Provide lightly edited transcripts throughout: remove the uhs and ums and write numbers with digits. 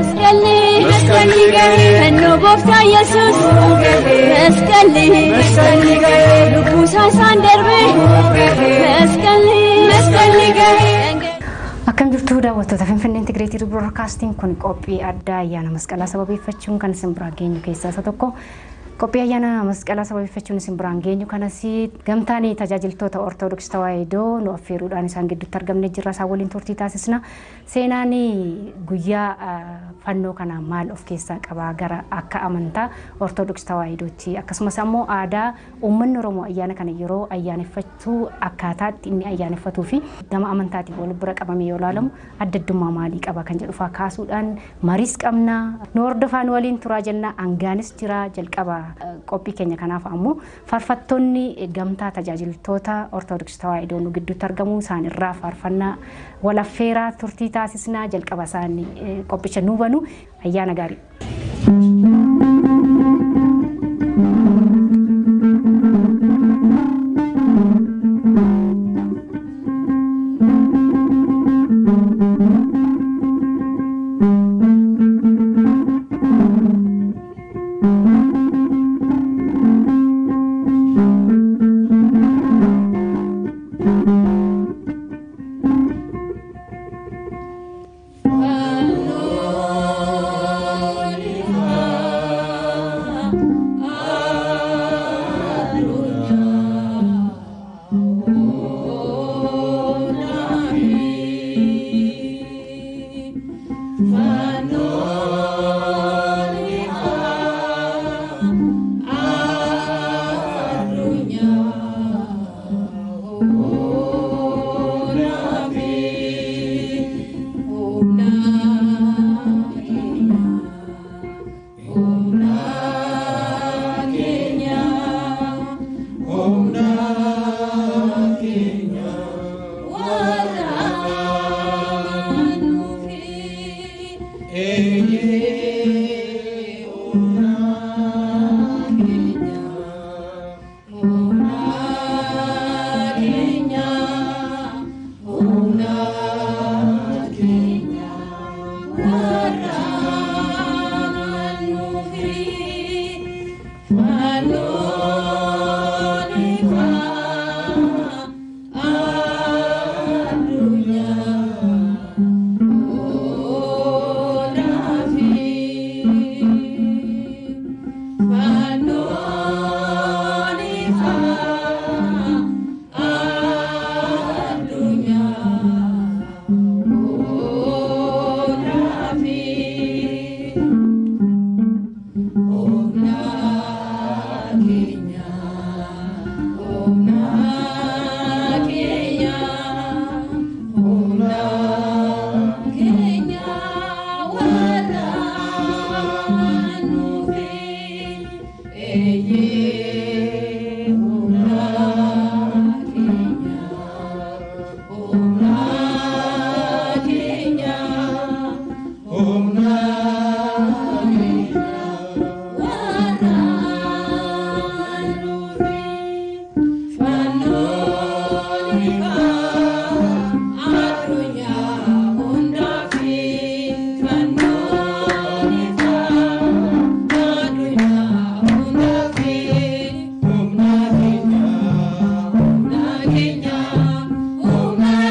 Masqalli masqalli gahee fannoo gooftaa Yesuus masqalli masqalli gahee lubbuu isaan darbee masqalli masqalli gahee. Akkam jirtu daawwattoota Finfinnee Integrated Broadcasting kun qophii addaa ayyaana masqalaa sababeeffachuun kan isin biraan geenyu keessaa isa tokko. Qophii ayyaana masqalaa sababeeffachuun isin biraan geenyu kanas gamtaan tajaajiltoota Ortodoksii Tawaahidoo nu affeeruudhaan isaan gidduutti argamne jirra. Isaan waliin turtii taasisna. Seenaan guyyaa fannoo kana maal of keessaa qaba gara akka amantaa Ortodoksii Tawaahidootti akkasumas ammoo aadaa uummanni Oromoo ayyaana kana yeroo ayyaaneffatu akkaataatti inni ayyaaneffatuu fi gama amantaatiin wal bira qabamee yoo ilaalamu adda addummaa maalii qaba kan jedhu fa'aa kaasuudhaan mariis qabna. Nu hordofaa nu waliin turaa jenna. Angaanis jira jalqaba qophii keenya kanaaf ammoo faarfattoonni gamtaa tajaajiltoota Ortodoksii Tawaahidoo nu gidduutti argamu isaan irraa faarfannaa walaffeeraa turtii taasisnaa jalqaba isaan qophicha nu banu ayyaana gaarii.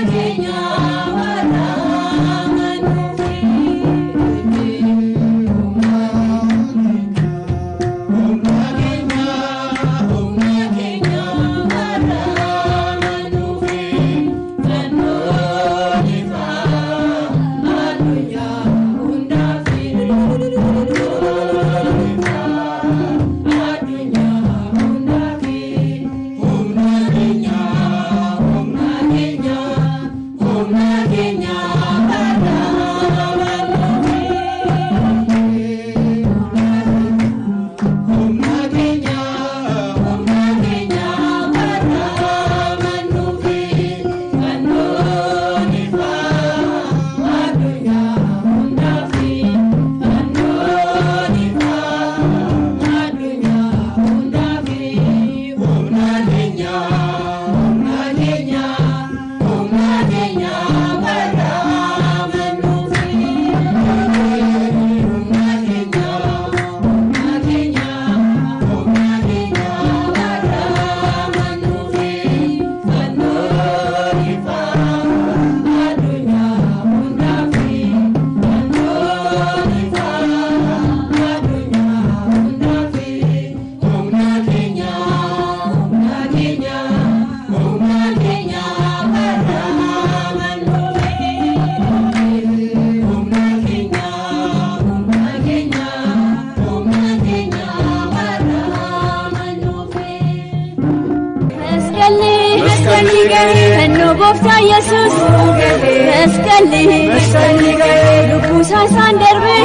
Keenya, warra amanuu fi. Gooftaa Yesuus. Masqalli lubbuu isaa isaan darbe.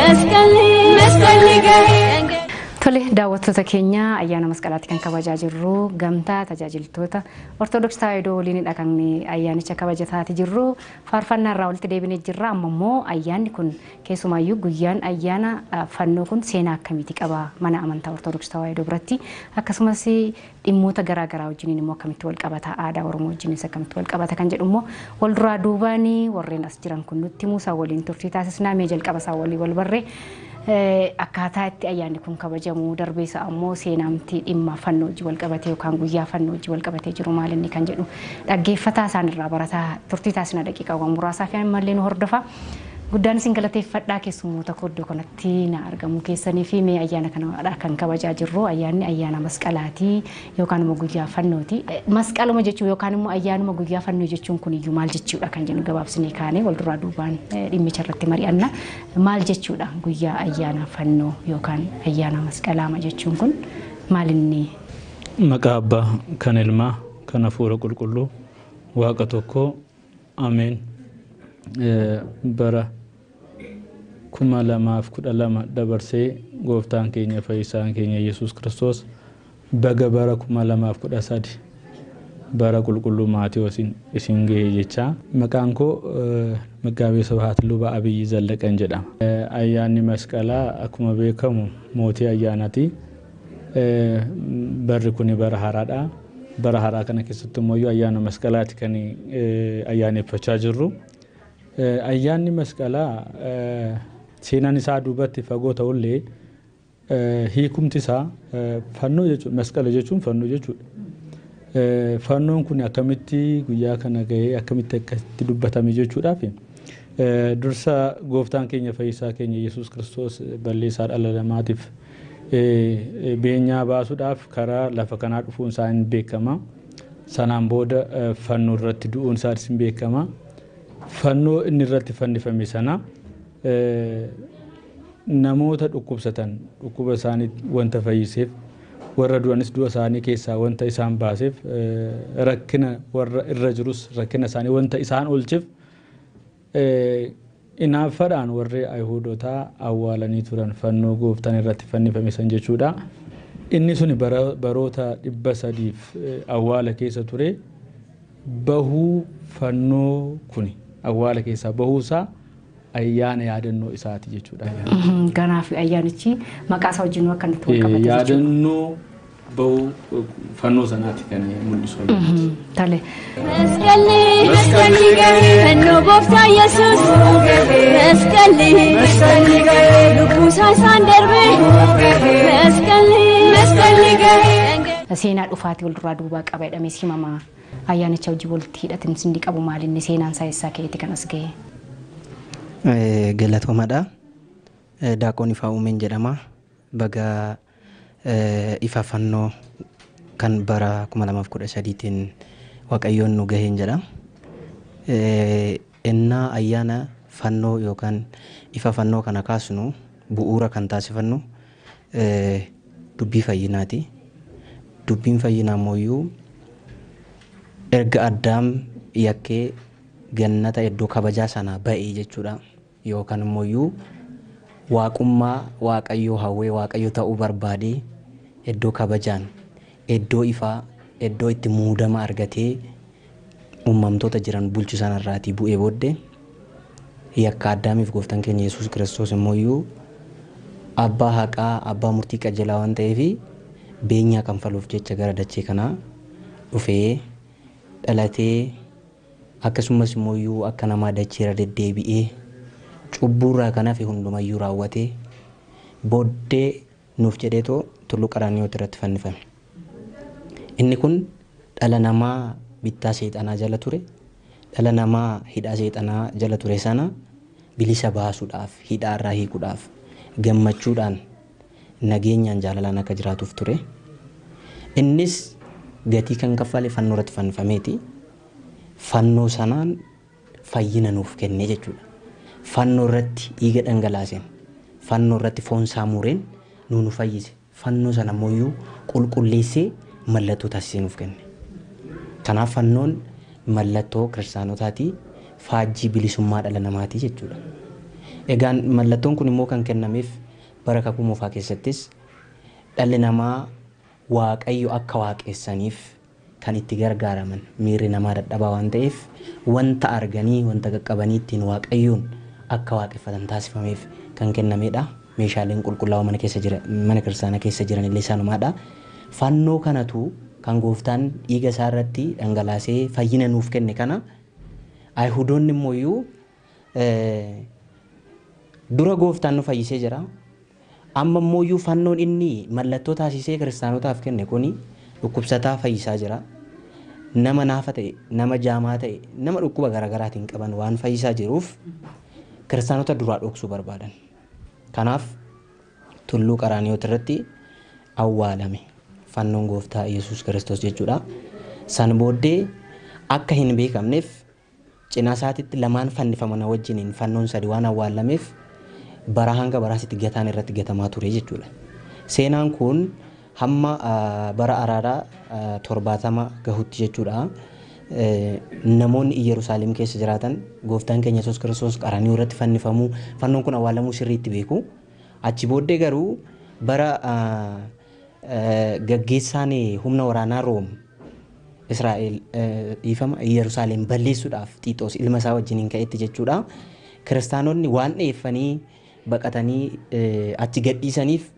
Masqalli masqalli gahee. Tole, daawwattoota keenya, ayyaana masqalaatti kan kabajaa jirru gamtaa tajaajiltoota Ortodoksii Tawaahidoo waliinidha kan ayyaanicha kabajataati jirru. Faarfannaa irraa walitti deebinee jirra. Amma immoo ayyaanni kun, keessumaayyuu guyyaan ayyaana fannoo kun, seenaa akkamiiti qaba mana amantaa Ortodoksii Tawaahidoo biratti, akkasumas dhimmoota garaa garaa wajjiniin immoo akkamitti wal qabata, aadaa Oromoo wajjinis akkamitti wal qabata kan jedhu immoo wal duraa duubaan warreen as jiran kun nutti himu. Waliin turtii taasisnaa. Mee jalqaba isaa walii wal barree, akkaataa itti ayyaanni kun kabajamu, darbeessa ammoo seenaamti dhimma fannoo wajjin wal qabatee yookaan guyyaa fannoo wajjin wal qabatee jiru maal inni kan jedhu dhaggeeffataa isaan irraa barataa turtii taasisna daqiiqaawwan muraasaa fi ammallee nu hordofa. Guddaan isin galateeffadhaa keessummoota koo iddoo kanatti na argamuu keessanii fi. Mee ayyaana kanadha kan kabajaa jirru, ayyaanni ayyaana masqalaatii yookaan immoo guyyaa fannooti. Masqaluma jechuun yookaan immoo ayyaanuma guyyaa fannoo jechuun kun iyyuu maal jechuudha kan jennu gabaabsinee kaanee wal duraa duubaan dhimmicha irratti mari'anna. Maal jechuudha guyyaa ayyaana fannoo yookaan ayyaana masqalaama jechuun kun maal inni? Maqaa Abbaa, kan Ilmaa, kan Hafuura Qulqulluu, Waaqa tokko, ameen. Bara 2012 dabarsee gooftaan keenya fayyisaan keenya Yesuus Kiristoos baga bara 2013 bara qulqulluu Maatiyoosiin isin ga'e jechaa. Maqaan koo Maggaabee Sabaat Luba Abiyyi Zallaqan jedhama. Ayyaanni masqalaa akkuma beekamu mootii ayyaanaati. Barri kun bara haaraadha. Bara haaraa kana keessatti immoo ayyaana masqalaati kan ayyaaneffachaa jirru. Ayyaanni masqalaa seenaan isaa duubatti fagoo ta'ullee, hiikumti isaa fannoo jechuudha. Masqala jechuun fannoo jechuudha. Fannoon kun akkamitti guyyaa kana gahee, akkamitti akkasitti dubbatame jechuudhaaf, dursa gooftaan keenya fayyisaa keenya Yesuus Kiristoos balleessaa dhala namaatiif beenyaa baasuudhaaf karaa lafa kanaa dhufuun isaa hin beekama. Sanaan booda fannoo irratti du'uun isaas hin beekama. Fannoo inni irratti fannifame sana namoota dhukkubsatan dhukkuba isaanii wanta fayyiseef, warra du'anis du'a isaanii keessaa wanta isaan baaseef, rakkina warra irra jirus rakkina isaanii wanta isaan oolcheef, inaaffaadhaan warri Ayhuudotaa awwaalanii turan fannoo gooftaan irratti fannifame san jechuudha. Inni suni baroota 300f awwaala keessa ture. Bahuu fannoo kuni, awwaala keessaa bahuusaa ayyaana yaadannoo isaati jechuudha. Kanaaf ayyaanichi maqaa isaa wajjin akka inni wal qabate jechuudha. Yaadannoo bahuu fannoo sanaati kan mul'isu. Tole. Masqalli masqalli gahee fannoo gooftaa Yesuus. Masqalli masqalli gahee lubbuu isaa isaan darbe. Masqalli masqalli gahee. Seenaa dhufaatii wal duraa duubaa qaba jedhamee himama. Ayyaanicha wajjin walitti hidhatinsi inni qabu maal inni, seenaan isaa eessaa ka'eeti kan as ga'e? Galatoomadha. Daaqoon Ifaa Uumeen jedhama. Baga ifa fannoo kan bara 2013tiin Waaqayyoon nu gaheen jedha. Innaa ayyaana fannoo yookaan ifa fannoo kana kaasnu, bu'uura kan taasifannu dubbii fayyinaati. Dubbiin fayyinaa immoo erga Addaam yakkee gannata iddoo kabajaa sanaa ba'ee jechuudha. Yookaan immoo waaqummaa Waaqayyoo hawwee, Waaqayyo ta'uu barbaadee, iddoo kabajaan, iddoo ifaa, iddoo itti muudama argatee uumamtoota jiran bulchu sanarraatii bu'ee booddee, yakka Addaamiif gooftaan keenya Yesuus Kiristoos immoo abbaa haqaa, abbaa murtii qajeelaa waan ta'eef, beenyaa kanfaluuf jecha gara dachee kanaa dhufee dhalatee, akkasumas immoo akka namaa dacheera deddeebi'ee, cubbuurraa kan hafe hundumayyuu raawwatee, booddee nuuf jedheetoo tulluu Qaraaniyooti irratti fannifame. Inni kun dhala namaa bittaa seexanaa jala ture, dhala namaa hidhaa seexanaa jala ture sana bilisa baasuudhaaf, hidhaarraa hiikuudhaaf, gammachuudhaan, nageenyaan, jaalalaan akka jiraatuuf ture. Innis gatii kan kaffale fannoo irratti fannifameeti. Fannoo sanaan fayyina nuuf kenne jechuudha. Fannoo irratti dhiiga dhangalaaseen, fannoo irratti foon isaa mureen nu fayyise. Fannoo sana ammoo qulqulleessee mallattoo taasisee nuuf kenne. Kanaaf fannoon Mallattoo kiristaanotaati. Faajjii bilisummaa dhala namaati jechuudha. Egaan mallattoon kun immoo kan kennameef bara kakuu moofaa keessattis dhalli namaa Waaqayyo akka waaqessaniif kan itti gargaaraman, miirri namaa dadhabaa waan ta'eef wanta arganii wanta qaqqabanii ittiin Waaqayyoon akka waaqeffatan taasifameef kan kennamedha. Meeshaaleen qulqullaa'oo mana keessa jira, mana kiristaanaa keessa jiran illee isaanumaadha. Fannoo kanatu kan gooftaan dhiiga isaa irratti dhangalaasee fayyina nuuf kenne kana Ayihudoonni immoo dura gooftaan nu fayyisee jira. Amma immoo fannoon inni mallattoo taasisee kiristaanotaaf kenne kuni dhukkubsataa fayyisaa jira. Nama naafa ta'e, nama jaamaa ta'e, nama dhukkuba garaagaraatiin qaban waan fayyisaa jiruuf kiristaanota duraa dhoksuu barbaadan. Kanaaf tulluu Qaraaniyoot irratti awwaalame fannoon gooftaa Yesuus Kiristoos jechuudha. San booddee akka hin beekamneef cinaa isaatitti lamaan fannifaman wajjiniin fannoon sadi waan awwaalameef bara hanga baraasitti gataan irratti gatamaa ture jechuudha. Seenaan kun hamma bara araaraa 70 gahutti jechuudha. Namoonni Iyyerusaalem keessa jiraatan gooftaan keenya Yesuus Kiristoos Qaraaniyoo irratti fannifamuu, fannoon kun awwaalamuu sirriitti beeku. Achi booddee garuu bara gaggeessaan humna waraanaa Room Israa'el dhiifama Iyyerusaalem balleessuudhaaf Xiixoos ilma isaa wajjiniin ka'etti jechuudha. Kiristaanonni waan dheeffanii baqatanii achi gadhiisaniif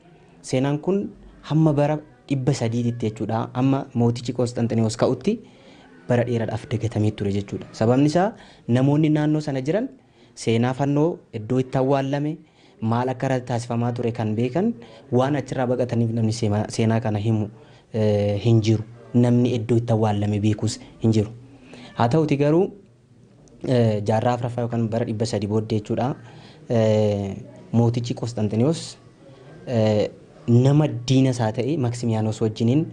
seenaan kun hamma bara 300tti jechuudha. Amma mootichi Qosxanxiniyoos ka'utti bara dheeraadhaaf dagatamee ture jechuudha. Sababni isaa namoonni naannoo sana jiran seenaa fannoo iddoo itti awwaalame maal akka irratti taasifamaa ture kan beekan waan achirraa baqataniif namni seenaa kana himu hin jiru. Namni iddoo itti awwaalame beekus hin jiru. Haa ta'uti garuu jaarraa afuraffaa yookaan bara 300 booddee jechuudha. Mootichi Qosxanxiniyoos nama diina isaa ta'e Maksimiyaanoos wajjiniin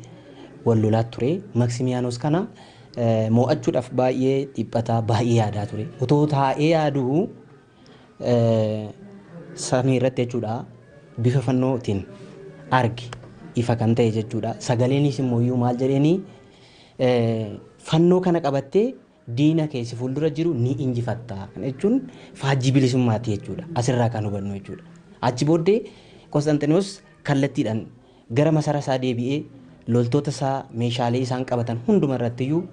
wal lolaa ture. Maksimiyaanoos kana mo'achuudhaaf baay'ee dhiphataa, baay'ee yaadaa ture. Otoo taa'ee yaaduu samii irratti jechuudha bifa fannootiin arge ifa kan ta'e jechuudha. Sagaleenis immoo iyyuu maal jedheeni fannoo kana qabattee diina keessi fuuldura jiru ni injifatta. Kana jechuun faajjii bilisummaati jechuudha. Asirraa kan hubannu jechuudha. Achi booddee Qosxanxiniyoos kallattiidhaan gara masara isaa deebi'ee loltoota isaa meeshaalee isaan qabatan hunduma irratti iyyuu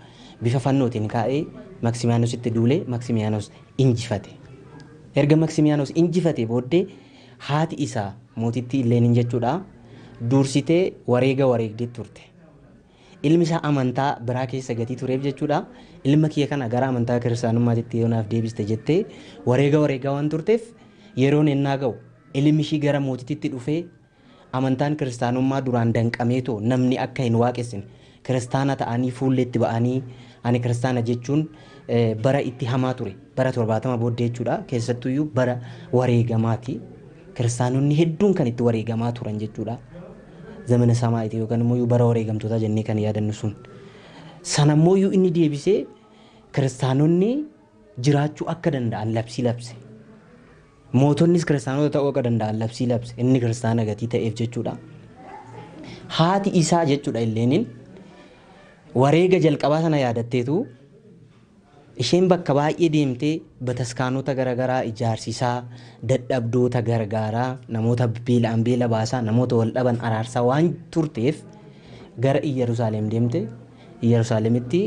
bifa fannootiin kaa'ee Maksimiyaanoositti duulee Maksimiyaanoos injifate. Erga Maksimiyaanoos injifate booddee haati isaa mootittii Illeenin jechuudha dursitee wareega wareegdee turte. Ilmi isaa amantaa biraa keessa gatii tureef jechuudha. Ilma kiyya kana gara amantaa kiristaanummaatti yoo naaf deebiste jettee wareega wareegaa waan turteef yeroon ennaa ga'u ilmi ishii gara mootittiitti dhufee amantaan kiristaanummaa duraan danqameetoo namni akka hin waaqessine kiristaana ta'anii fuulleetti ba'anii ani kiristaana jechuun bara itti hamaa ture bara 70 booddee jechuudha. Keessattuyyuu bara wareegamaati. Kiristaanonni hedduun kan itti wareegamaa turan jechuudha. Zamana samaayiti yookaan immoo bara wareegamtootaa jennee kan yaadannu sun. Sanammoo inni deebisee kiristaanonni jiraachuu akka danda'an labsii labse. Mootonnis kiristaanota ta'uu akka danda'an labsii labse. Inni kiristaana gatii ta'eef jechuudha. Haati isaa jechuudha Illeenin wareega jalqabaa sana yaadatteetu isheen bakka baay'ee deemtee bataskaanota garaagaraa ijaarsisaa, dadhabdoota gargaaraa, namoota beela'an beela baasaa, namoota wal dhaban araarsaa waan turteef gara Iyyerusaalem deemte. Iyyerusaalemitti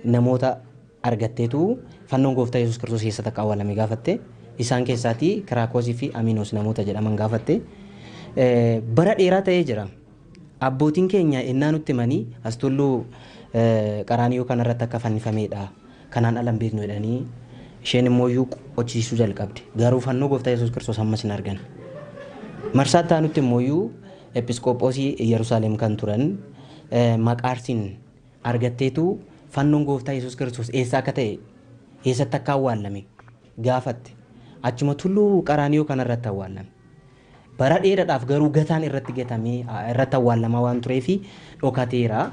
namoota argatteetu fannoon gooftaa Yesuus Kiristoos keessatti akka awwaalame gaafatte. Isaan keessaatii Kiraakoosii fi Aminoos namoota jedhaman gaafatte. Bara dheeraa ta'ee jira. Abbootiin keenya ennaa nutti himanii as tulluu Qaraaniyoo kanarratti akka fannifamedha. Kanaan ala hin beeknu jedhanii isheen immoo iyyuu qochisiisuu jalqabde. Garuu fannoo gooftaa Yesuus Kiristoos ammas hin argan. Marsaatti aanutti immoo iyyuu Episkoophosii Yerusaalem kan turan Maqaarsiin argatteetu fannoon gooftaa Yesuus Kiristoos eessa akka ta'e eessatti akka awwaalame gaafatte. Achuma tulluu Qaraaniyoo kanarratti awwaalame. Bara dheeraadhaaf garuu gataan irratti gatamee irratti awwaalamaa waan tureefi dhokateera.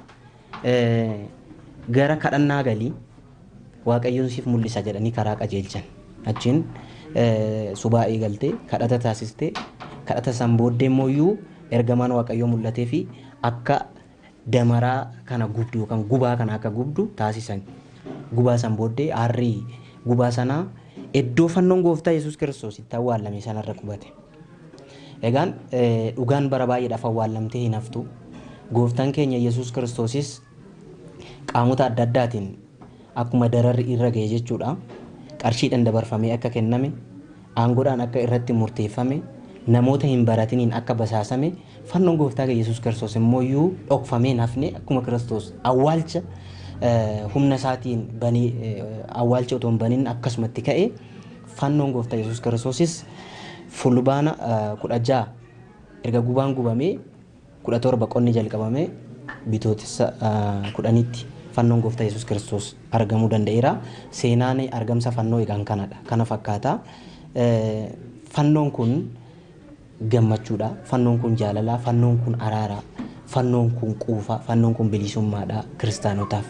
Gara kadhannaa galii Waaqayyoon siif mul'isa jedhanii karaa qajeelchan. Achiin subaa eegaltee kadhata taasistee kadhata san booddee immoo ergamaan Waaqayyoo mul'atee fi akka Damaraa kana gubdu yookaan gubaa kana akka gubdu taasisan. Gubaa san booddee aarri gubaa sanaa iddoo fannoon gooftaa Yesuus Kiristoos itti awwaallame sanarra qubate. Egaan dhugaan bara baay'eedhaaf awwaallamtee hin haftu. Gooftaan keenya Yesuus Kiristoosis qaamota adda addaatiin akkuma dararri irra ga'e jechuudha. Qarshiidhaan dabarfamee akka kenname, aangoodhaan akka irratti murteeffame, namoota hin baratiniin akka basaasame, fannoon gooftaa keenya Yesuus Kiristoos immoo iyyuu dhokfamee hin hafne. Akkuma Kiristoos awwaalcha humna isaatiin banee, awwaalcha otoo hin banin akkasumatti ka'e, fannoon gooftaa Yesuus Kiristoosis Fulbaana 16 erga gubaan gubamee, 17 qonni jalqabamee, Bitootessa 10tti fannoon gooftaa Yesuus Kiristoos argamuu danda'eera. Seenaan argamsa fannoo egaan kanadha. Kana fakkaata. Fannoon kun gammachuudha. Fannoon kun jaalala. Fannoon kun araara. Fannoon kun quufa. Fannoon kun bilisummaadha kiristaanotaaf.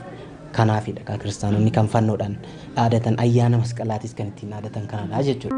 Kanaafidha kiristaanonni kan fannoodhaan dhaadatan, ayyaana masqalaatis kan ittiin dhaadatan kanadha jechuudha.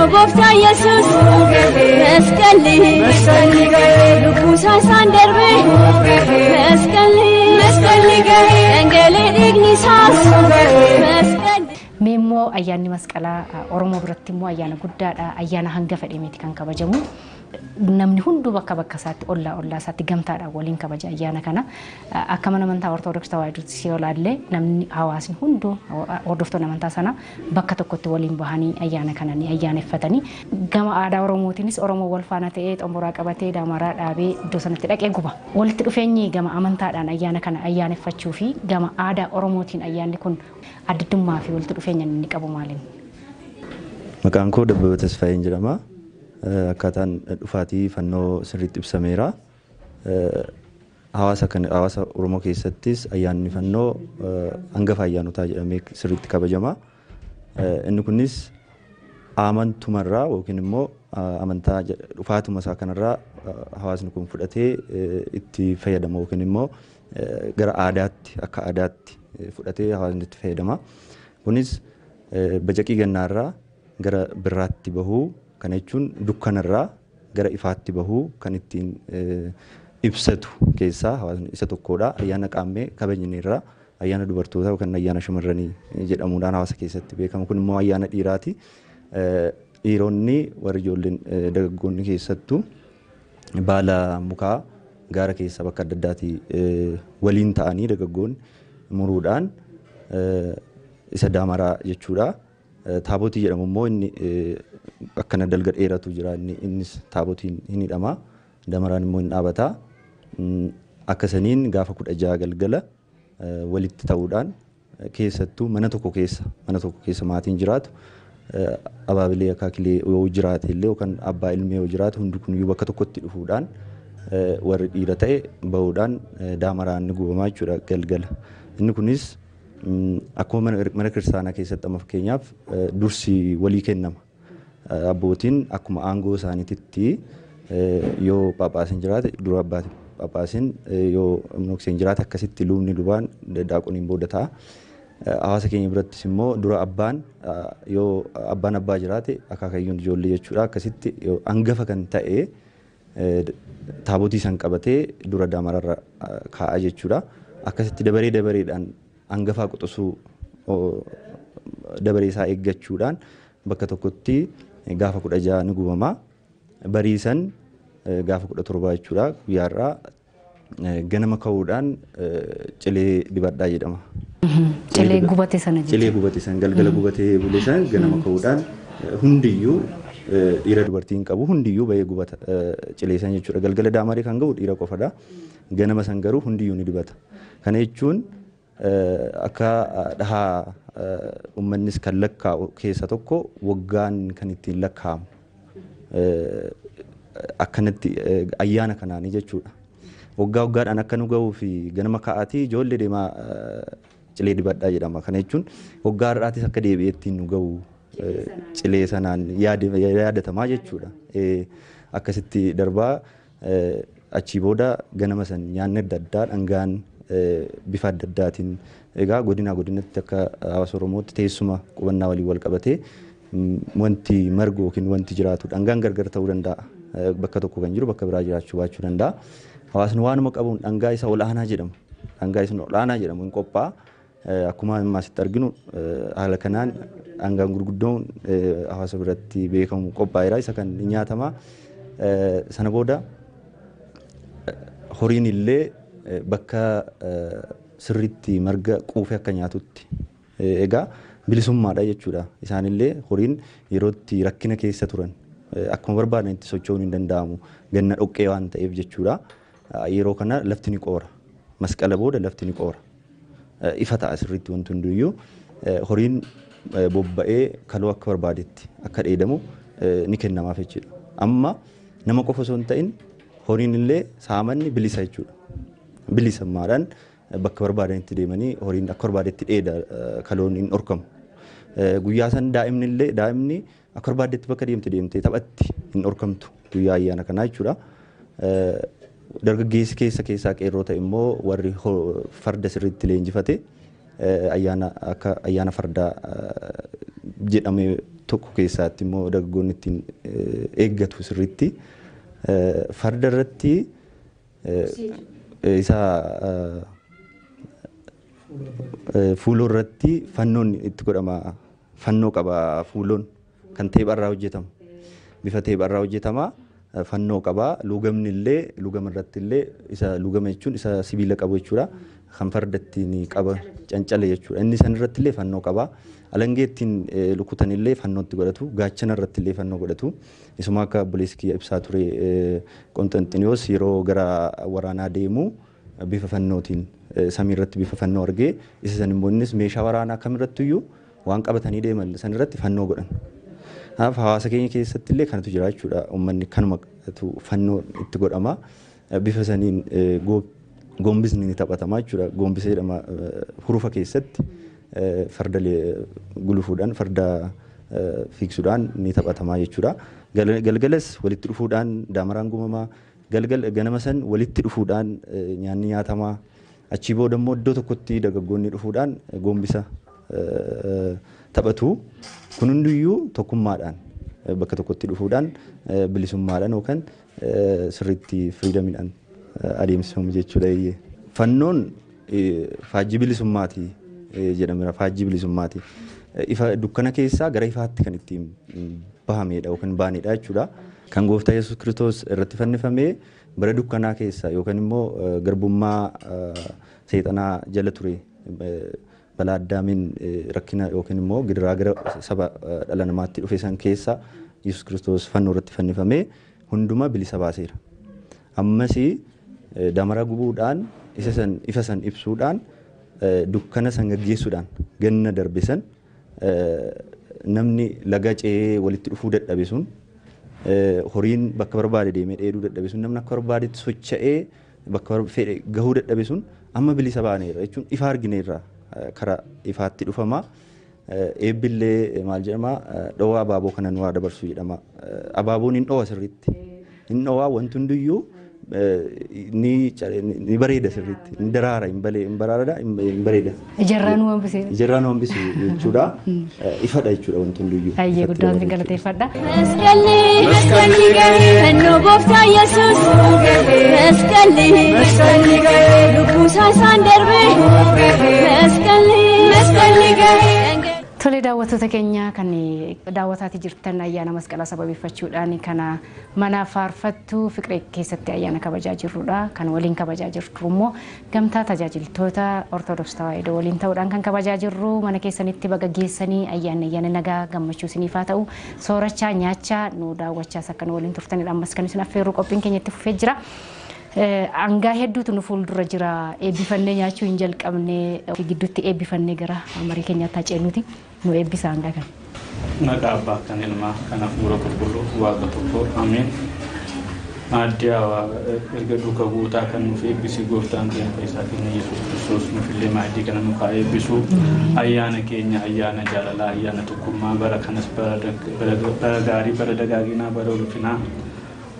Gooftaa Yesuus masqalli lubbuu isaan darbe, masqalli dhangala'ee dhiigni isaas masqalli. Mee immoo ayyaanni masqalaa Oromoo biratti immoo ayyaana guddaadha. Ayyaana hanga fedhameeti kan kabajamu. Namni hunduu bakka bakka isaatti, ollaa ollaa isaatti gamtaadhaan waliin kabaja ayyaana kana. Akka mana amantaa Ortodoksii Tawaahidootti yoo ilaalle, namni hawaasni hunduu hordoftoonni amantaa sanaa bakka tokkotti waliin bahanii ayyaana kana ni ayyaaneffatanii. Gama aadaa Oromootiinis Oromoo wal faana ta'ee xomboraa qabatee damaraa dhaabee iddoo sanatti dhaqee guba. Walitti dhufeenyi gama amantaadhaan ayyaana kana ayyaaneffachuu fi gama aadaa Oromootiin ayyaanni kun addaddummaa fi walitti dhufeenya inni qabu maaliin? Maqaan koo Dabbaba Tasfaayeen jedhama. Akkaataan dhufaatii fannoo sirriitti ibsameera. Hawaasa kana, hawaasa Oromoo keessattis ayyaanni fannoo hangafa ayyaanotaa jedhamee sirriitti kabajama. Inni kunis amantumarraa yookiin immoo amantaa dhufaatuma isaa kanarraa hawaasni kun fudhatee itti fayyadama yookiin immoo gara aadaatti, akka aadaatti fudhatee hawaasni itti fayyadama. Kunis Bacaqii gannaarraa gara birraatti bahuu, kana jechuun dukkanarraa gara ifaatti bahuu kan ittiin ibsatu keessaa hawaasni isa tokkodha. Ayyaana qaammee kabajneerra, ayyaana dubartootaa yookaan ayyaana shamarranii jedhamuudhaan hawaasa keessatti beekama. Kun immoo ayyaana dhiiraati. Dhiironni warri ijoolleen dargaggoonni keessattuu baala mukaa gaara keessa bakka adda addaatii waliin ta'anii dargaggoonni muruudhaan isa daamaraa jechuudha. Taabotii jedhamu immoo inni akkana dalga dheeratu jira, innis taabotiin hin hidhama. Damaraan immoo hin dhaabata. Akkasaniin gaafa 16 galgala walitti ta'uudhaan keessattuu mana tokko keessa maatiin jiraatu, abaabilee akaakilee yoo jiraate illee yookaan abbaa ilmee yoo jiraate hundi kun bakka tokkotti dhufuudhaan warri dhiira ta'e bahuudhaan daamaraan ni gubamaa jechuudha galgala. Inni kunis akkuma mana kiristaanaa keessatti amma fakkeenyaaf dursi walii kennama. Abbootiin akkuma aangoo isaaniititti yoo phaaphaasiin jiraate dura abbaatiin phaaphaasiin, yoo monokseen jiraate akkasitti lubni lubaan daaqoniin booda ta'a. Hawaasa keenya birattis immoo dura abbaan, yoo abbaan abbaa jiraate akaakayyuun ijoollee jechuudha. Akkasitti hangafa kan ta'e taabotii san qabatee dura daamararra kaa'a jechuudha. Akkasitti dabaree dabareedhaan hangafaa quxisuu dabaree isaa eeggachuudhaan bakka tokkotti gaafa 16 ni gubama. Bariisan gaafa 17 jechuudha guyyaarraa ganama ka'uudhaan cilee dibadhaa jedhama. Cilee gubate sana jechuudha. Cilee gubate sana galgala gubatee bule sana ganama ka'uudhaan hundiyyuu dhiira dubartiin qabu hundiyyuu bahee gubata cilee sana jechuudha. Galgala daamaree kan gahu dhiira qofadha. Ganama san garuu hundiyyuu ni dibata. Kana jechuun akka dhahaa uummannis kan lakkaa'u keessa tokko waggaan kan ittiin lakkaa'amu akkanatti ayyaana kanaanii jechuudha. Waggaa waggaadhaan akka nu gahuu fi ganama ka'aatii ijoollee deemaa cilee dibadhaa jedhama. Kana jechuun waggaa har'aatis akka deebi'ee ittiin nu gahu cilee sanaan yaadatamaa jechuudha. Akkasitti darbaa achii booda ganama san nyaanni adda addaa dhangaan bifa adda addaatiin egaa godinaa godinatti akka hawaasa Oromootti teessuma qubannaa waliin wal qabatee wanti margu yookiin wanti jiraatu dhangaan gargar ta'uu danda'a. Bakka tokko kan jiru bakka biraa jiraachuu baachuu danda'a. Hawaasni waanuma qabuun dhangaa isa ol'aanaa jedhamu. Dhangaa isa ol'aanaa jedhamu hin qophaa'a. Akkuma ammaa asitti arginu haala kanaan dhangaan gurguddoon hawaasa biratti beekamu qophaa'eera. Isa kan nyaatama. Sana booda horiin illee bakka sirriitti marga quufee akka nyaatutti egaa bilisummaadha jechuudha. Isaanillee horiin yerootti rakkina keessa turan akkuma barbaadanitti socho'uun hin danda'amu ganna dhoqqee waan ta'eef jechuudha. Yeroo kana lafti ni qoora. Masqala booda lafti ni qoora. Ifa ta'a sirriitti wanti hundiyyuu horiin bobba'ee kaloo akka barbaadetti akka dheedamu ni kennamaaf jechuudha. Amma nama qofa osoo hin ta'in horiin illee saamanni bilisa jechuudha. Bilisummaadhaan bakka barbaadanitti deemanii horiin akka barbaadetti dheeda kaloon hin dhorkamu. Guyyaa san daa'imni illee daa'imni akka barbaadetti bakka deemte deemtee taphatti hin dhorkamtu guyyaa ayyaana kanaa jechuudha. Dargaggeessi keessa keessaa qeerroo ta'e immoo warri farda sirriitti leenjifate ayyaana akka ayyaana fardaa jedhame tokko keessaatti immoo dargaggoonni ittiin eeggatu sirriitti. Farda irratti isa fuuloo irratti fannoon itti godhama. Fannoo qaba fuuloon kan teepharraa hojjetamu. Bifa teepharraa hojjetama. Fannoo qaba. Lugamni illee lugama irratti illee isa lugama jechuun isa sibiila qabu jechuudha. Kan farda ittiin qaba cancale jechuudha. Inni san irratti illee fannoo qaba. Alangee ittiin lukutan illee fannoo itti godhatu. Gaachana irratti illee fannoo godhatu. Isuma akka obboleessi kiyya ibsaa ture Qonxanxiniyoos yeroo gara waraanaa deemu bifa fannootiin samii irratti bifa fannoo argee isa san immoo innis meeshaa waraanaa kamirrattuyyuu waan qabatanii deeman san irratti fannoo godhan. Kanaaf hawaasa keenya keessatti illee kanatu jira jechuudha. Uummanni kanumatu fannoo itti godhama. Bifa saniin gombisni ni taphatama jechuudha. Gombisa jedhama hurufa keessatti farda gulufuudhaan farda fiigsuudhaan ni taphatama jechuudha. Galgalas walitti dhufuudhaan daamaraan gumamaa galgal ganama san walitti dhufuudhaan nyaanni nyaatamaa. Achii booda immoo iddoo tokkotti dargaggoonni dhufuudhaan gombisa taphatu. Kun hundiyyuu tokkummaadhaan bakka tokkotti dhufuudhaan bilisummaadhaan yookaan sirriitti firiidamiidhaan adeemsifamu jechuudha. Fannoon faajjii bilisummaati jedhameera. Faajjii bilisummaati. Ifa dukkana keessaa gara ifaatti kan ittiin bahamedha yookaan baanedha jechuudha. Kan gooftaa Yesuus Kiristoos irratti fannifamee bara dukkanaa keessa yookaan immoo garbummaa seexanaa jala ture balaa addaamiin rakkina yookaan immoo gidiraa gara saba dhala namaatti dhufe san keessa Yesuus Kiristoos fannoo irratti fannifamee hunduma bilisa baaseera. Ammas damara gubuudhaan isa san ifa san ibsuudhaan dukkana san gaggeessuudhaan ganna darbe san namni laga ce'ee walitti dhufuu dadhabe sun horiin bakka barbaade deemee dheeduu dadhabe sun namni akka barbaadetti socho'ee bakka fedhe gahuu dadhabe sun amma bilisa baaneera jechuun ifa argineerra karaa ifaatti dhufama. Eebbillee maal jedhama dhowaa abaaboo kana nu haa dabarsu jedhama. Abaaboon hin dhowa sirriitti. Hin dhowaa wanti hundiyyuu ni bareeda sirriitti. Ni daraara hin baraara hin bareeda. Ijarraa nu hambise. Ijarraa nu hambise jechuudha. Ifadha jechuudha wanti hundiyyuu. Hayyee guddaan sin galateeffadha. Masqalli masqalli fannoo gooftaa Yesuus masqalli masqalli lubbuusaa isaan darbe masqalli masqalli. Tole daawwattoota keenya kan daawwataati jirtan ayyaana masqalaa sababeeffachuudhaan kana mana faarfattuu Fiqiree keessatti ayyaana kabajaa jirrudha. Kan waliin kabajaa jirru immoo gamtaa tajaajiltoota Ortodoksii Tawaahidoo waliin ta'uudhaan kan kabajaa jirru mana keessanitti baga geessanii ayyaanni ayyaana nagaa gammachuu isiniif haa ta'u soorachaa nyaachaa nu daawwachaas akka nu waliin turtanidha. Ammas kan isin affeerru qophiin keenya itti fufee jira. Hangaa hedduutu nu fuuldura jira. Eebbifannee nyaachuu hin jalqabne gidduutti eebbifannee gara marii keenyaatti haa ceenuti. Nu eebbisa hangaa kana. Maqaa Abbaa kan Ilmaa kan Hafuura Qulqulluu Waaqa tokko Ameen. Maaddii erga duuka buutaa kan nuuf eebbisi gooftaan keenya fayyisaa keenya Yesuus Kiristoos nuuf illee maaddii kana nuuf haa eebbisu. Ayyaana keenya ayyaana jaalalaa ayyaana tokkummaa bara kanas bara gaarii bara dagaaginaa bara ulfinaa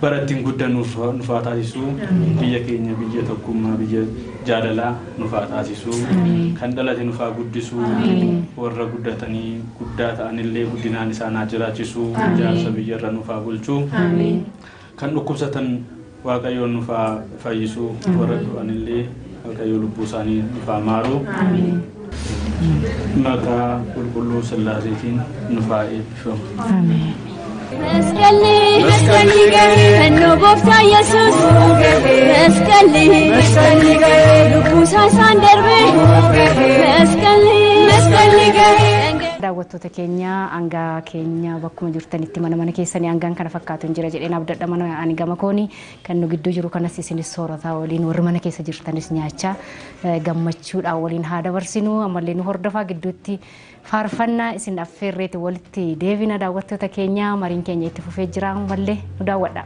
bara ittiin guddannuuf nuuf haa taasisu. Biyya keenya biyya tokkummaa biyya jaalalaa nuuf haa taasisu. Kan dhalate nuuf haa guddisu. Warra guddatanii guddaa ta'anillee guddinaan isaan haa jiraachisu. Jaarsa biyyarra nuuf haa bulchu. Kan dhukkubsatan Waaqayyoon nuuf haa fayyisu. Warra du'anillee Waaqayyo lubbuu isaanii nuuf haa maaru. Maqaa qulqulluu Sillaaseetiin nuuf haa eebbifamu. Masqalli masqalli fannoo gooftaa Yesuus masqalli masqalli lubbuusaa isaan darbe masqalli masqalli. Daawwattoota keenya hangaa keenya bakkuma jirtanitti mana mana keessanii hangaan kana fakkaatu hin jira jedheen abdadha. Mana ani gama kooni kan nu gidduu jiru kanas isinis soorataa waliin warri mana keessa jirtanis nyaachaa gammachuudhaan waliin haa dabarsinu. Ammallee nu hordofaa gidduutti faarfannaa isin affeerreeti walitti deebina. Daawwattoota keenya mariin keenya itti fufee jira ammallee nu daawwadha.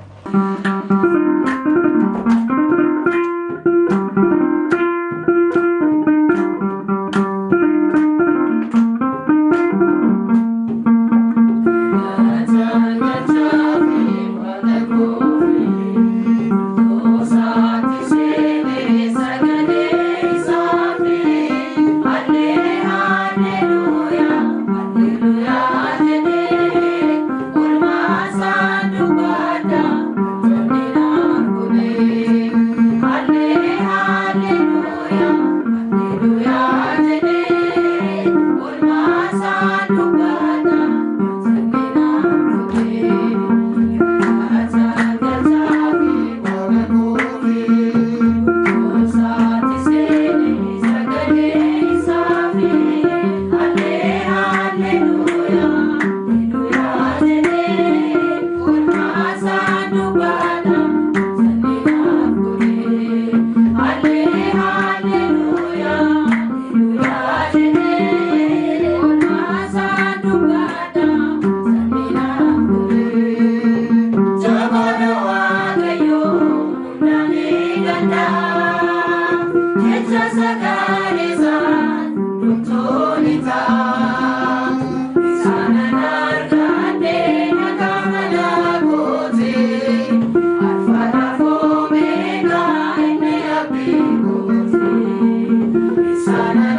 Sana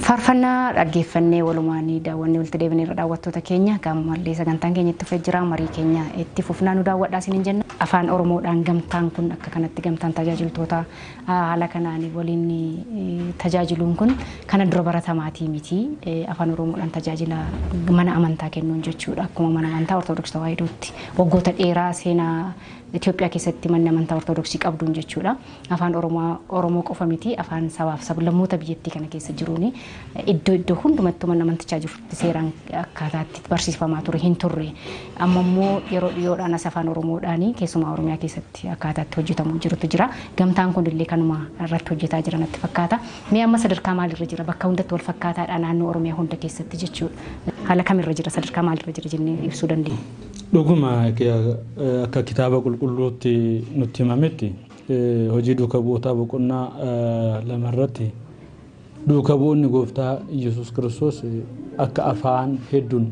Faarfannaa dhaggeeffannee walumaanii daawwannee walitti deebineerra daawwattoota keenya gammallee sagantaan keenya itti fufee jira marii keenya itti fufnaa nu daawwadhaa isiniin jenna. Afaan Oromoodhaan gamtaan kun akka kanatti gamtaan tajaajiltoota haala kanaan waliin tajaajiluun kun kana dura baratamaatii miti. Afaan Oromoodhaan tajaajila mana amantaa kennuun jechuudha. Akkuma mana amantaa Ortodoksii Tawaahidootti waggoota dheeraa seenaa Itoophiyaa keessatti manni amantaa Ortodoksii qabduun jechuudha. Afaan Oromoo qofa miti afaan sabaaf sablammoota biyyattii kana keessa jiruuni iddoo iddoo hundumattuu mana amantichaa jirutti seeraan akkaataatti barsiifamaa ture hin turre. Amma immoo yeroo dhiyoodhaan as afaan Oromoodhaan keessumaa Oromiyaa keessatti akkaataatti hojjetamuu jirutu jira. Gamtaan kun illee kanuma irratti hojjetaa jira natti fakkaata. Mee amma sadarkaa maalirra jira? Bakka hundatti wal fakkaataadha naannoo Oromiyaa hunda keessatti jechuudha. Haala kamirra jira? Sadarkaa maalirra jira jennee ibsuu dandeenya? Dhuguma akka kitaaba qulqulluutti nutti himametti hojii duuka bu'ootaa boqonnaa 2 irratti duuka bu'oonni gooftaa Yesuus Kiristoos akka afaan hedduun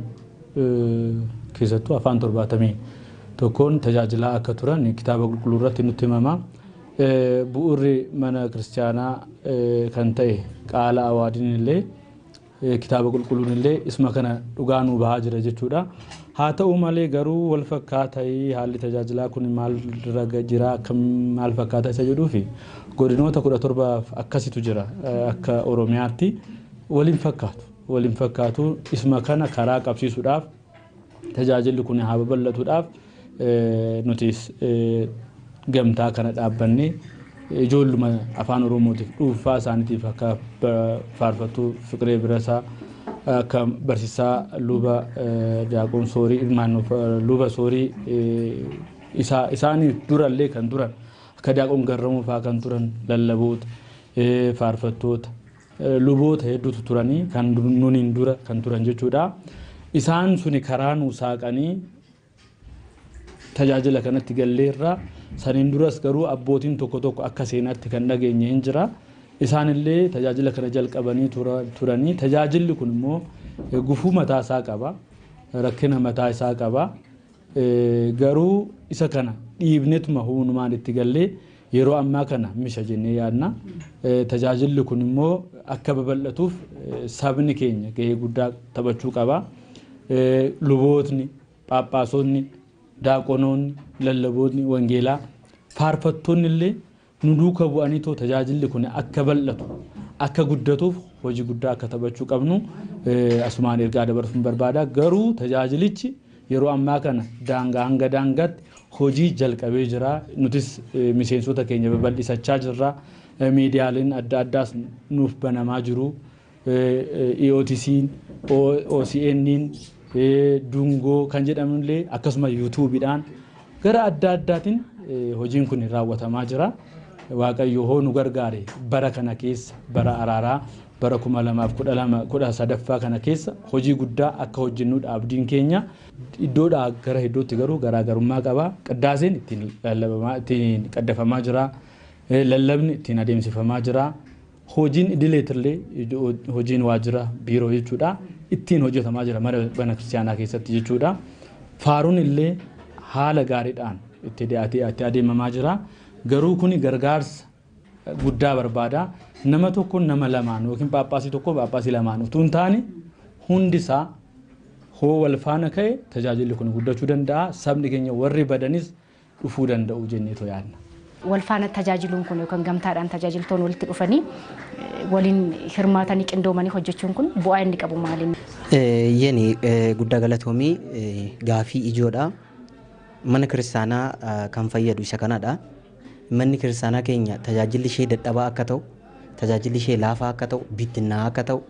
keessattuu afaan 71 tajaajilaa akka turan kitaaba qulqulluu irratti nutti himama. Bu'uurri mana kiristaanaa kan ta'e qaala awaadiin illee kitaaba qulqulluun illee isuma kana dhugaa nuu bahaa jira jechuudha. Haa ta'u malee garuu wal fakkaataa haalli tajaajilaa kun maal irra jira akkam maal fakkaataa isa jedhuu fi godinoota 17 akkasitu jira akka Oromiyaatti waliin fakkaatu. Waliin fakkaatu isuma kana karaa qabsiisuudhaaf tajaajilli kun haa babal'atuudhaaf nutis gamtaa kana dhaabbannee ijoolluma afaan Oromootiif dhuunfaa isaaniitiif akka faarfattuu Fiqiree Birasaa akka barsiisaa luba Diyaaqoon Soorii ilmaan luba Soorii isaanii durallee kan turan akka Diyaaqoon Garramuu fa'aa kan turan lallaboota faarfattoota luboota hedduutu turanii kan nuniin dura kan turan jechuudha. Isaan suni karaa nuu saaqanii tajaajila kanatti galleerra. Saniin duras garuu abbootiin tokko tokko akka seenaatti kan dhageenye hin jira. Isaanillee tajaajila kana jalqabanii turanii tajaajilli kun immoo gufuu mataa isaa qaba. Rakkina mataa isaa qaba. Garuu isa kana dhiibnetuma humnumaan itti gallee yeroo ammaa kana misha jennee yaadna. Tajaajilli kun immoo akka babal'atuuf sabni keenya gahee guddaa taphachuu qaba. Lubootni, phaaphaasonni, daaqonoonni, lallaboonni, wangeelaa, faarfattoonni illee nu duuka bu'anii too tajaajilli kun akka bal'atu akka guddatuuf hojii guddaa akka taphachuu qabnu asumaan ergaa dabarsuun barbaada. Garuu tajaajilichi yeroo ammaa kana daangaa hanga daangaatti hojii jalqabee jira. Nutis miseensota keenya babal'isachaa jirra. Miidiyaaleen adda addaas nuuf banamaa jiru. EOTC'n, OCN'n, Dungoo kan jedhamullee akkasuma yuutuubiidhaan gara adda addaatiin hojiin kun raawwatamaa jira. Waaqayyo hoo nu gargaare bara kana keessa bara araaraa bara 2012 kana keessa hojii guddaa akka hojjennuudha abdiin keenya. Iddoodhaa gara iddootti garuu garaagarummaa qaba. Qiddaaseen ittiin lallabamaa ittiin qaddafamaa jira. Lallabni ittiin adeemsifamaa jira. Hojiin idileetillee hojiin waajjira biiroo jechuudha ittiin hojjetamaa jira mana kiristaanaa keessatti jechuudha. Faaruun illee haala gaariidhaan itti adeemamaa jira. Garuu kuni gargaarsa guddaa barbaada. Nama tokko nama lamaan yookiin phaaphaasii tokko phaaphaasii lamaan utuu hin taane hundisaa hoo wal faana ka'e tajaajilli kun guddachuu danda'a. Sabni keenya warri badanis dhufuu danda'u jenneetoo yaadna. Wal faana tajaajiluun kun yookaan gamtaadhaan tajaajiltoonni walitti dhufanii waliin hirmaatanii qindoomanii hojjechuun kun bu'aa inni qabu maali? Yeni guddaa galatoomii, gaafii ijoodha. Mana kiristaanaa kan fayyadu isa kanadha. Manni kiristaanaa keenya tajaajilli ishee dadhabaa akka ta'u, tajaajilli ishee laafaa akka ta'u, bittinnaa akka ta'u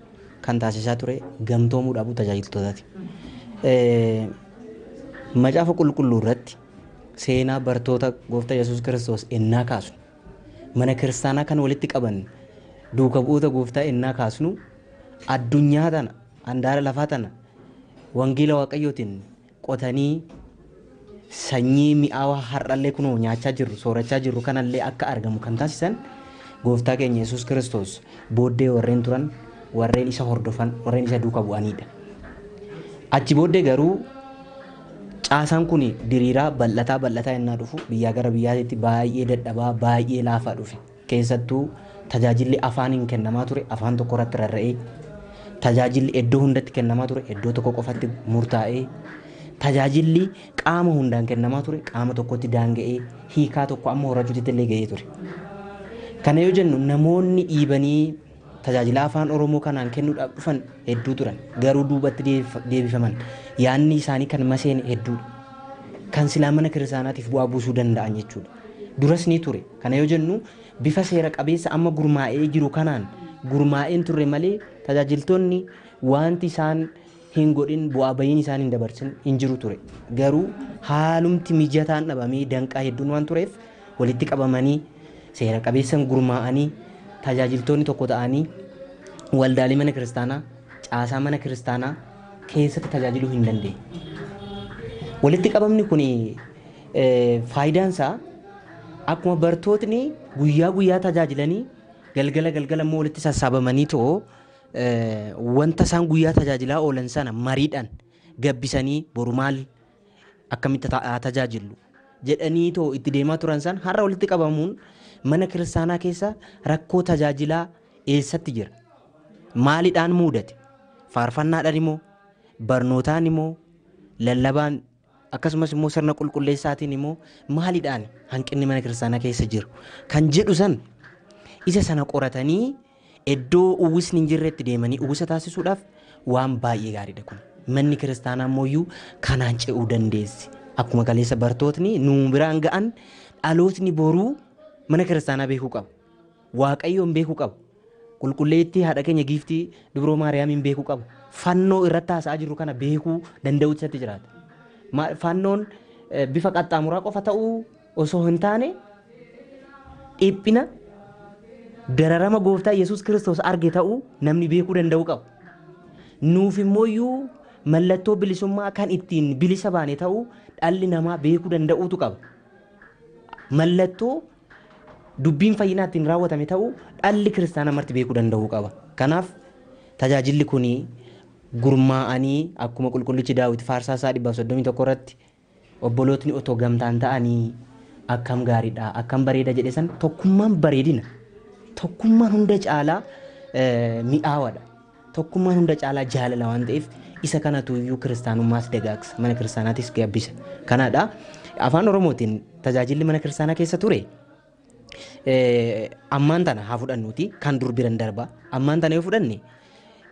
kan taasisaa ture gamtoomuu dhabuu tajaajiltootaati. Macaafa qulqulluu irratti seenaa bartoota gooftaa Yesuus Kiristoos ennaa kaasnu, mana kiristaanaa kan walitti qaban duuka bu'oota gooftaa ennaa kaasnu, addunyaa tana, handaara lafaa tana wangeela Waaqayyootiin qotanii sanyii mi'aawaa har'allee kunoo nyaachaa jirru, soorachaa jirru kanallee akka argamu kan taasisan gooftaa keenya Yesuus Kiristoos booddee warreen turan, warreen isa hordofan, warreen isa duuka bu'anidha. Achi booddee garuu caasaan kun diriiraa bal'ataa bal'ataa innaa dhufu biyyaa gara biyyaatti baay'ee dadhabaa, baay'ee laafaa dhufe. Keessattuu tajaajilli afaaniin kennamaa ture afaan tokko irratti rarra'ee, tajaajilli iddoo hundatti kennamaa ture iddoo tokko qofatti murtaa'ee, tajaajilli qaama hundaan kennamaa ture qaama tokkotti daanga'ee hiikaa tokko amma horachuutti illee ga'ee ture. Kana yoo jennu namoonni dhiibanii tajaajila afaan Oromoo kanaan kennuudhaaf dhufan hedduu turan, garuu duubatti deebifaman, yaanni isaanii kan maseene hedduudha. Kan silaa mana kiristaanaatiif bu'aa buusuu danda'an jechuudha. Duras ni ture. Kana yoo jennu bifa seera qabeessa amma gurmaa'ee jiru kanaan gurmaa'een turre malee tajaajiltoonni wanti isaan hin godhin, bu'aa bahiin isaan hin dabarsin hin jiru ture. Garuu haalumti mijataan dhabamee danqaa hedduun waan tureef walitti qabamanii seera qabeessan gurmaa'anii tajaajiltoonni tokko ta'anii waldaalee mana kiristaanaa, caasaa mana kiristaanaa keessatti tajaajiluu hin dandeenye. Walitti qabamni kun faayidaan isaa akkuma bartootni guyyaa guyyaa tajaajilanii galgala galgala immoo walitti sassaabamanii too wanta isaan guyyaa tajaajilaa oolan sana mariidhaan gabbisanii boru maal akkamitti tajaajillu jedhanii too itti deemaa turan san, har'a walitti qabamuun mana kiristaanaa keessa rakkoo tajaajilaa eessatti jira? Maalidhaan muudate? Faarfannaadhaan immoo, barnootaan immoo, lallabaan, akkasumas immoo sirna qulqulleessaatiin immoo, maalidhaan hanqinni mana kiristaanaa keessa jiru kan jedhu san, isa sana qoratanii iddoo uwwisni hin jirretti deemanii uwwisa taasisuudhaaf waan baay'ee gaariidha kun. Manni kiristaanaa immoo kanaan ce'uu dandeessi. Akkuma kaleessa bartootni nuu biraan ga'an, dhalootni boruu mana kiristaanaa beekuu qaba. Waaqayyoon beekuu qaba. Qulqulleettii haadha keenya giiftii Dubroo Maariyaamiin beekuu qaba. Fannoo irratti haasa'aa jirru kana beekuu danda'uutu isatti jiraata. Fannoon bifa qaxxaamuraa qofa ta'uu osoo hin taane dhiphina dararama gooftaa Yesuus Kiristoos arge ta'uu namni beekuu danda'uu qaba. Nuuf immoo mallattoo bilisummaa kan ittiin bilisa baane ta'uu dhalli namaa beekuu danda'uutu qaba. Mallattoo dubbiin fayyinaa ittiin raawwatame ta'uu dhalli kiristaanaa marti beekuu danda'uu qaba. Kanaaf tajaajilli kun gurmaa'anii akkuma qulqullichi Daawit faarsaa isaa 131 irratti obbolootni otoo gamtaan ta'anii akkam gaariidha, akkam bareeda jedhe san, tokkummaan bareedina. Tokkummaan hunda caalaa mi'aawaadha. Tokkummaan hunda caalaa jaalala waan ta'eef isa kanatu iyyuu kiristaanummaas dagaagsa, mana kiristaanaatis gabbisa. Kanaadha. Afaan Oromootiin tajaajilli mana kiristaanaa keessa ture ammaan tana haa fudhannuuti, kan dur biran darba. Ammaan tana yoo fudhanne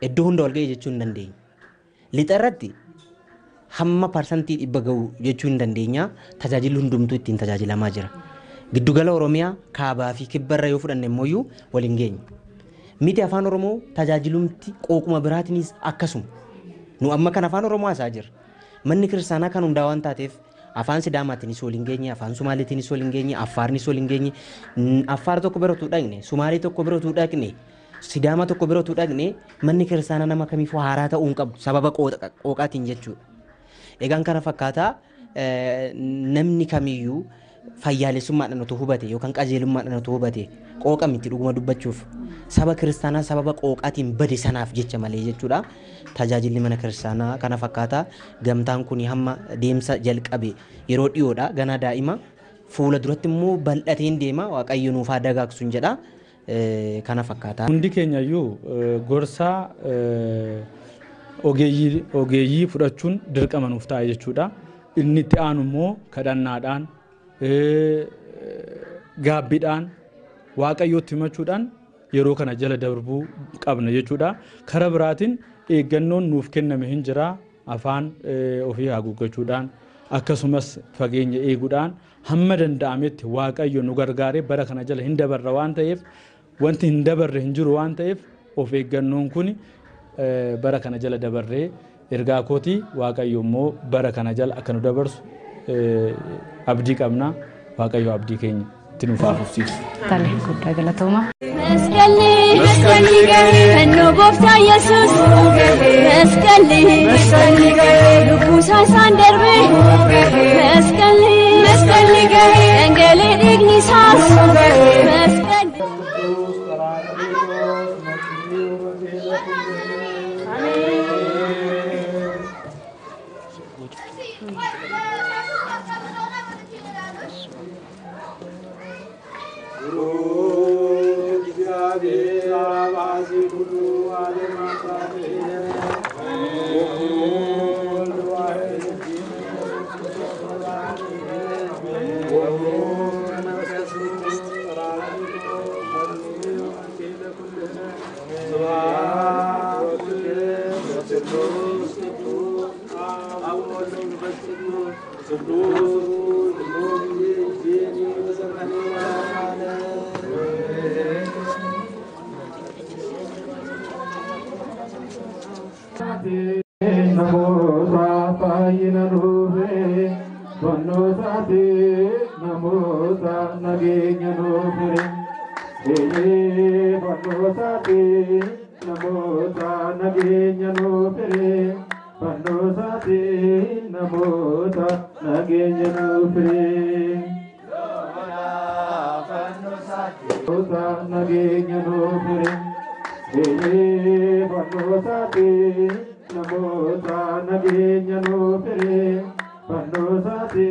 iddoo hunda wal ga'e jechuu hin dandeenyu. Lixa irratti hamma 100% ga'u jechuu hin dandeenya. Tajaajilli hundumtuu ittiin tajaajilamaa jira. Giddugala Oromiyaa kaabaa fi kibbarra yoo fudhanne immoo wal hin geenyu. Miti afaan Oromoo tajaajilumti qooquma biraatiinis akkasuma. Nu amma kan afaan Oromoo haasaa jirra. Manni kiristaanaa kan hundaa waan taateef afaan Sidaamaatiinis wal hin geenye, afaan Sumaaleetiinis wal hin geenye, Affaarnis wal hin geenye. Affaar tokko bira utuu dhaqne, Sumaalee tokko bira utuu dhaqne, Sidaama tokko bira utuu dhaqne, manni kiristaanaa nama kamiifuu haaraa ta'uu hin qabu sababa qooqaatiin jechuudha. Egaan kana fakkaataa, namni kamiyyuu fayyaalessummaadhaan otoo hubate yookaan qajeelummaadhaan otoo hubate, qooqa miti dhuguma dubbachuuf, saba kiristaanaa sababa qooqaatiin bade sanaaf jecha malee jechuudha. Tajaajilli mana kiristaanaa kana fakkaataa, gamtaan kun hamma deemsa jalqabe yeroo dhiyoodha, ganaa daa'ima, fuula duratti immoo bal'ateen deema, Waaqayyo nuuf haa dagaagsuun jedha. Kana fakkaataa. Hundi keenyayyuu gorsaa ogeeyyii fudhachuun dirqama nuuf ta'a jechuudha. Inni itti aanu immoo kadhannaadhaan Gaabbiidhaan Waaqayyootti himachuudhaan yeroo kana jala darbuu qabna jechuudha. Kara biraatiin eeggannoon nuuf kenname hin jira. Afaan ofii haguuggachuudhaan akkasumas fageenya eeguudhaan hamma danda'ametti Waaqayyo nu gargaaree bara kana jala hin dabarra waan ta'eef, wanti hin dabarre hin jiru waan ta'eef, of eeggannoon kun bara kana jala dabarree ergaa kootii. Waaqayyo immoo bara kana jala akka nu dabarsu abdii qabna. Waaqayyo abdii keenya itti nuuf haa fufsiisu. Tole, guddaa galatooma. Masqalli fannoo gooftaa Yesuus, masqalli lubbuu isaa isaan darbe, masqalli dhangala'ee dhiigni isaas masqalli. Namoota fayyina nuufe, fannootaati namoota nageenya nuufire. Fannootaati namoota nageenya nuufire. Fannootaati namoota nageenya nuufire. Namoota nageenya nuufire. Fannootaati namoota nageenya nuufire. Fannootaati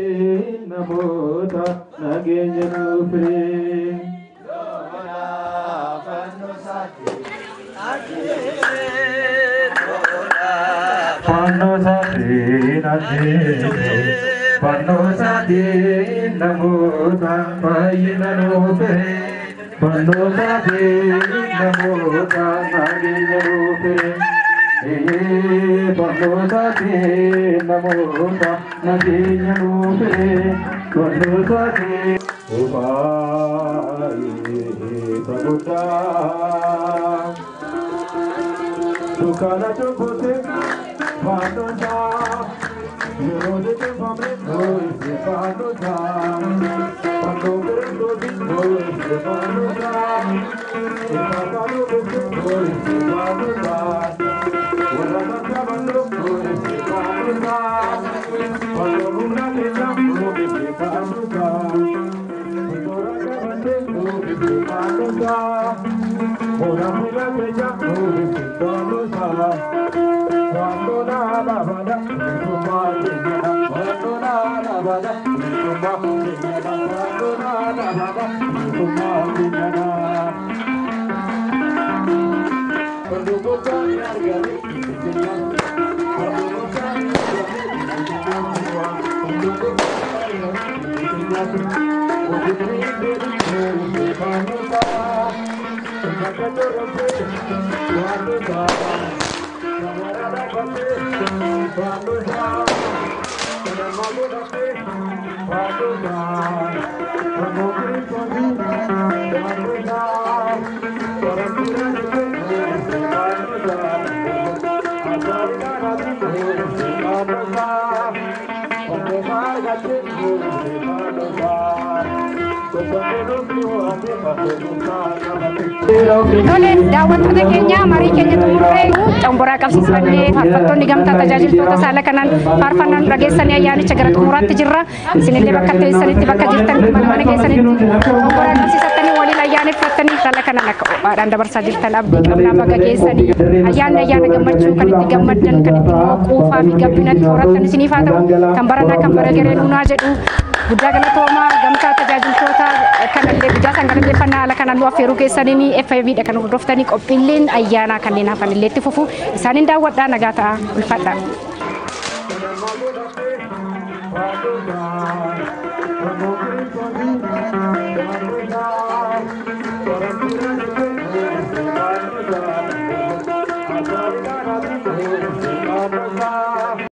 namoota nageenya nuufire. Fannootaati nageenya, fannootaati namoota fayyina nuufire. Fannootaati namoota nageenya nuufire. Fannootaati namoota nageenya nuufire. Fannootaati ufaayee guddaa. Dukkana cubbuutti fannootaa, yeroo liqimfamne nuufise fannootaa. Fannoo Kiristoosii nuufise fannootaa. Ifaasaa nuufise nuufise fannootaa. Warra tattaafannoo nuufise fannootaa. Fannoo humna keenya nuufise fannootaa. Fannoo rakkatee nuufise fannootaa. Hola mula keenya nuufise fannootaa. Fannoo dhaabada bilisummaa keenyadha. Fannoo dhaabada bilisummaa keenyadha. Fannoo dhaabada bilisummaa keenyadha. Fannoo gooftaan ni argame. Fannoo gooftaan ni argame. Fannoo gooftaan ni argame. Hojii fannootaa. Tole, daawwattoota keenya, marii keenya xumurree xomboraa qabsiisannee faarfattoonni gamtaa tajaajiltoota saala kanaan faarfannaan dhageessanii ayyaanicha gara xumuraatti jirra. Isinillee bakka teessanitti, bakka jirtan, mana mana keessanitti xomboraa qabsiisattanii waliin ayyaaneffattanii saala kanaan akka ho'aadhaan dabarsaa jirtan abdii qabnaa. Bakka geessanii ayyaanni ayyaana gammachuu, kan itti gammaddan, kan itti quufaa fi gabbinatti horattan isiniif haa ta'u. Kan baranaa kan bara garee nuunaa jedhu. Guddaa galatoomaa. Gamtaa tajaajiltoota kanallee guddaa san galateeffannaa haala kanaan nu affeeruu keessaniin. FIB dha kan hordoftanii. Qophiileen ayyaanaa kanneen hafan illee itti fufu, isaaniin daawwadhaa. Nagaa ta'a, ulfaadhaa.